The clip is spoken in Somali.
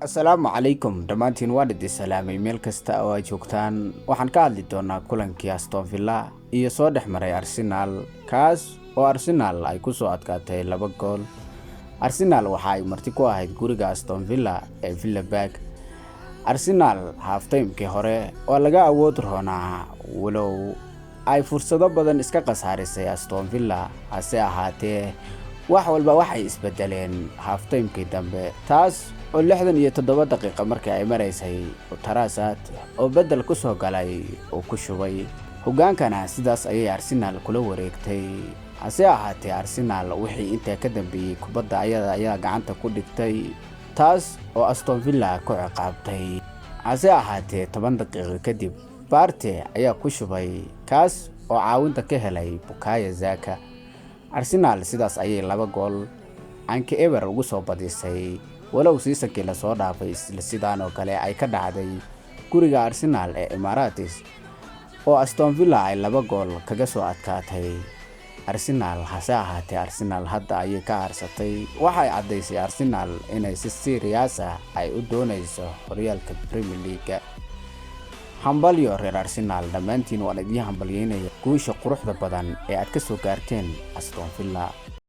Asalaamu calaykum dhammaantiin, waan idin salaamay meel kasta oo ay joogtaan. Waxaan ka hadli doonaa kulankii Aston Villa iyo soo dhex maray Arsenal, kaas oo Arsenal ay ku soo adkaatay 2 gool. Arsenal waxa ay marti ku ahayd guriga Aston Villa ee Villa Park. Arsenal half-timekii hore waa laga awood roonaa, walow ay fursado badan iska khasaarisay Aston Villa. Hase ahaatee, wax walba waxay isbedeleen half-timekii dambe, taas oo 67 daqiiqa markii ay maraysay Trossard oo bedel ku soo galay uu ku shubay hogaankana. Sidaas ayay Arsenal kula wareegtay. Hase ahaatee, Arsenal wixii intaa ka dambeeyey kubadda ayada ayaa gacanta ku dhigtay, taas oo Aston Villa ku ciqaabtay. Hase ahaatee, 10 daqiiqo kadib Partey ayaa ku shubay, kaas oo caawinta ka helay Bukayo Saka. Arsenal sidaas ayay 2 gool canka eber ugu soo badisay, walow seasonkii lasoo dhaafay isla sidaan oo kale ay ka dhacday guriga Arsenal ee Emirates oo Aston Villa ay 2 gool kaga soo adkaatay Arsenal. Hase ahaatee, Arsenal hadda ayay ka aarsatay. Waxay caddaysay Arsenal inay si serious ah ay u doonayso horyaalka Premier League. Hambalyo reer Arsenal, dhammaantiin waan idiin hambalyeynaya guusha quruxda badan ee aad ka soo gaarteen Aston Villa.